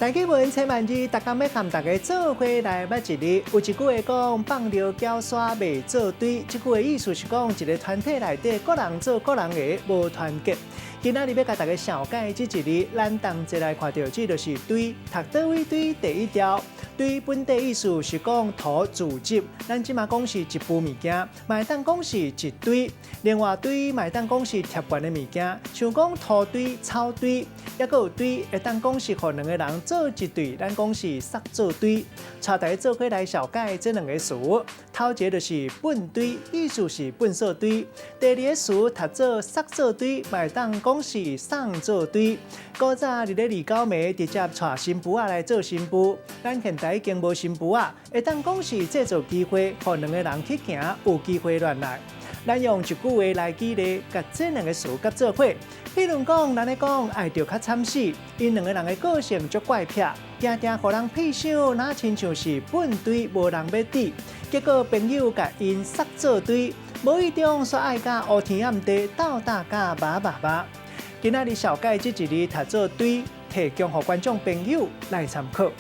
大家文千萬字，逐工欲和大家做伙來捌一字。有一句話講，放著攪沙袂做堆。這句話意思是講，一个團體內底，各人做各人的，無團結。今仔日欲共大家紹介這一字，咱同齊來看著，這就是堆，讀佗位堆第一條。堆本底意思是講土組織，咱這馬講是一浡物件，嘛會當講是一堆。另外堆嘛會當講是疊懸的物件，像講土堆、草堆，抑閣有堆會當講是予兩个人做一對，咱講是捒做堆。帶大家做伙來紹介這兩个詞，頭一个就是糞堆，意思是糞掃堆；第二个詞讀做捒做堆，嘛會當講是送做堆。古早佇咧二九暝直接帶新婦仔來做新婦，咱現代已經無新婦仔，會當講是製造機會，予兩个人去行，有機會戀愛。咱用一句話來舉例，共這兩个詞佮做伙。比如講，咱咧講愛著較慘死，𪜶兩个人的個性足怪癖，定定予人屁想，若親像是糞堆，無人欲佇。結果朋友共𪜶捒做堆，無意中煞愛佮烏天暗地鬥膽佮肉肉肉。今仔日紹介這一字讀做堆，提供予觀眾朋友來參考。